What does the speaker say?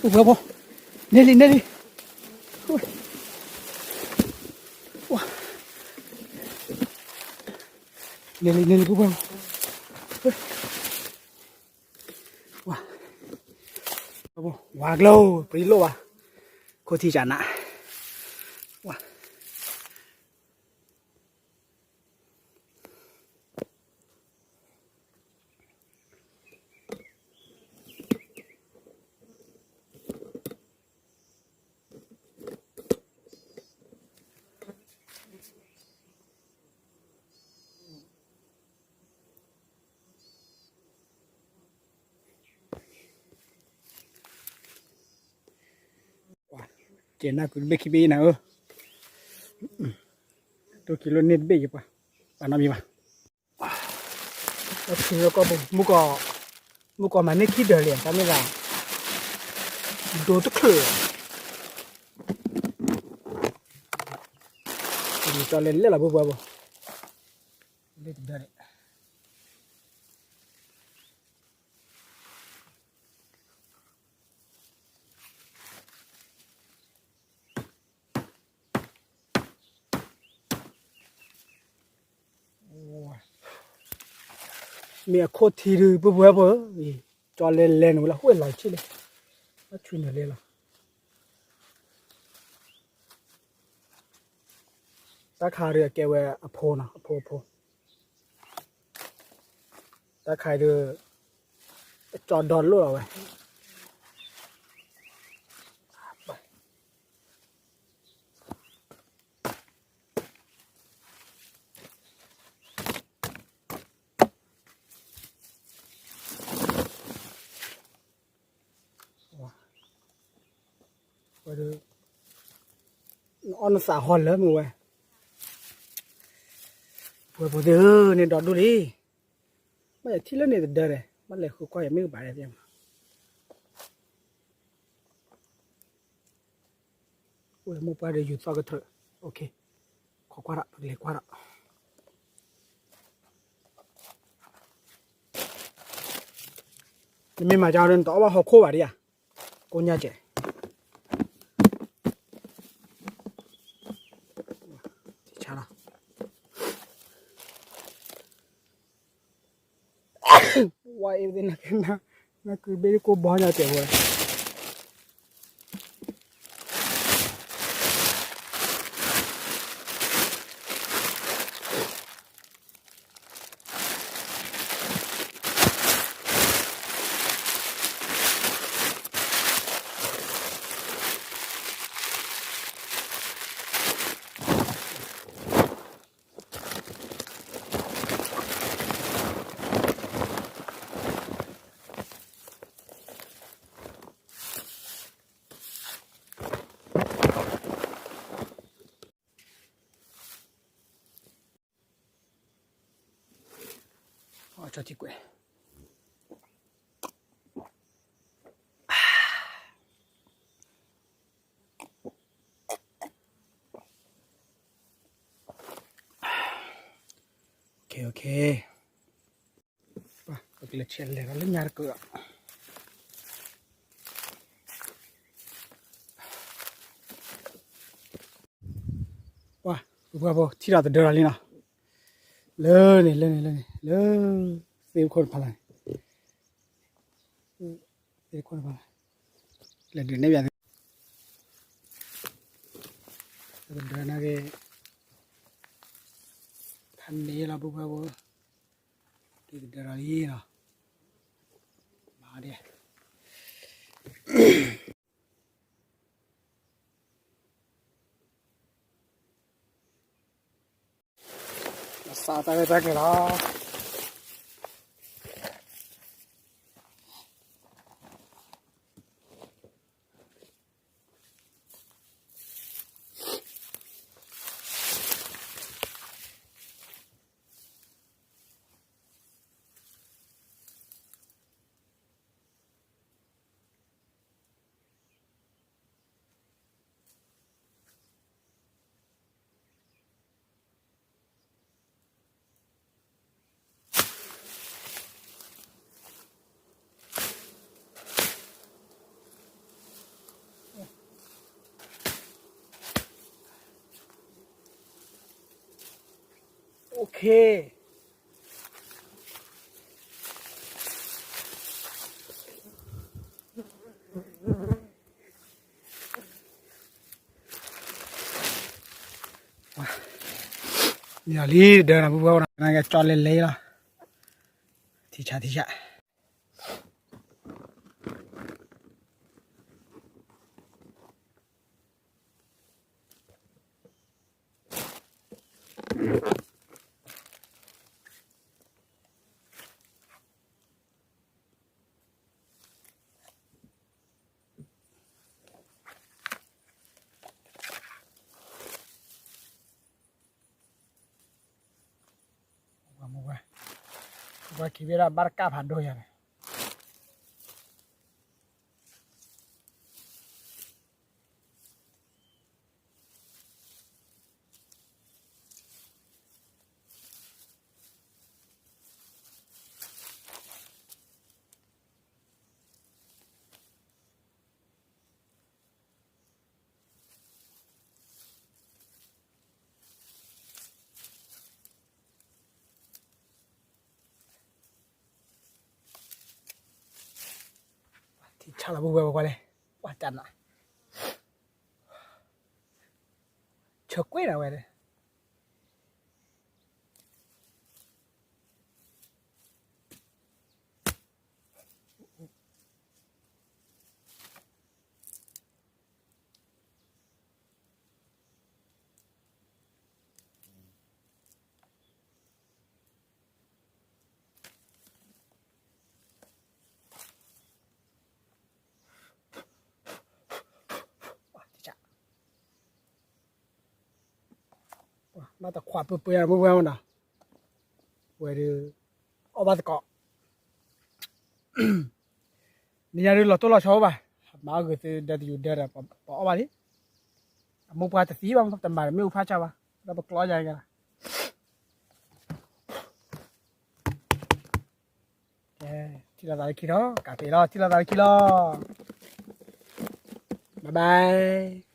ပှၤဖိ, န့ၢ်လံ န့ၢ်လံ, န့ၢ်လံ န့ၢ်လံ ဖိ, ဝါကျိ ပရံလိၣ်ဘၣ်, ခိၣ်ထံကနး, ဝါ ကဲနၢ်ကုတဘ့ၣ်ခံဘ့ၣ်အံၤနၤဧၢ, တိၢ်ခံလိၣ်န့ၢ်တဘ့ၣ်ယပှၤ, ပာ်နီတမံၤဘၣ်, ထံလၢကီၢ်ပူၤ, မုၢ်ကီၢ်မၤန့ၢ်ခံဒၢးလံ, တၢ်မ့ၢ်ဒၣ် ဒိတချုး, ကလဲၤလဲၣ်လီၤ ပှၤဖိ, လၢတဒၢးန့ၣ် မ့ၢ်အခိၣ်ထံဒုး ပှၤဖိဧၢ, ကၠီလဲလဲန့ၣ်ဝဲလၢ ဟူးလီၤဆံၣ်လံ, ဘၣ်ဆူန့ၣ်လဲလီၤ. တၢ်ခါဒုးအကဲဝဲအဖိနီၤ, အဖိအဖိ, တၢ်ခါဒုး ကၠီဒီလိၣ်လီၤဝဲ. ဝဲဒၣ် နအီၣ်နသးဟီလၢမ့ၢ်ဝဲ, ပှဲၤဖိသ့ၣ်ဧၢ, န့ၣ်ဒီဒူၣ်လံ, ဘၣ်ယထံၣ်လၢန့ၣ်တဒၢဒီး ဘၣ်လဲၤဃုကွၢ်ယမ့ၢ်ကဘၣ်ဒဲးသ့ၣ်မး. အိၣ်မိၢ်ပှၢ်ဒီးယူၤသီၣ်ကထၢၣ်, ခိးကွၢ်ဒီး ပကလဲၤကွၢ်ဒီး, နမ့ၢ်မၤကဒီး နတအီၣ်ဘၣ်ဟီၣ်ခိၣ်ဘၣ်ဒံးဧါ, ကိးညါကဲး, ဆါလီၤ. ဝါအ့ၣ်သ့ၣ်နၤ, နကုဘ့ၣ်ကိၢ်ဘီညါကဲးဝဲ. အီၣ်ကၠီထံကွဲး. Okay, okay. ပကလဲၤဆဲးလဲၤဒီးလၢညါတကၢၢ်. ပှၤ ပှၤဖိ ထံၣ်ဒီးတဒၢလီၤလံနီၤ. လၢန့ၣ် လၢန့ၣ် လၢန့ၣ် လၢ သ့ၣ်ခိၣ်တဖၣ်လၢ်န့ၣ် သ့ၣ်ခိၣ်တဖၣ်လၢ် လဲၤဒုးနဲၣ်ပၠးသ့ တဒၢနာ်က့ ဖးန့ၢ်လီၤ ပှၤဖိ ဒုးတဒၢလီၤလံနီၤ. မၤဒ် စးတၢ်ရဲၣ်တၢ်ကျဲၤလီၤ. Okay. လံလံ ဒၢနၤ ပှၤဖိ နကကၠီလဲလဲလီၤ. ထံဆး ထံဆး. ပှၤခံဘ့ၣ်ဒၣ်ဘၣ်တကၣ်ဖးဒိၣ်ယၤန့ၣ်. အလီၤပဝဲပကွၢ်လဲၣ်, ပှၤတၢ်နး, ဆၢကွ့ၢ်နၤဝဲဒၣ် ဘၣ်တခွးပှဲၤပှဲၤအမုၢ်ပှၢ်မနီၤ, ဝဲဒုး အီၣ်ဘၣ်သကိး, နံၤညါဒုးလီၤတိၢ်လီၤဆီအိၣ်ဘၣ်, မၤအီၣ်ဂ့ၤသုဒၢတယူၤဒၢဒီး ပအီၣ်ဘၣ်လံ, အမိၢ်ပှၢ်တသံဘၣ် တမၤတမ့ၢ်အူဖးဆါဘၣ်, ဒီးပကျီယၤကဲလီၤ, ထံၣ်လိာ်သးလၢခံလီၤ, ကးပ့ၤလီၤ, ထံၣ်လိာ်သးလၢခံလီၤ, bye bye.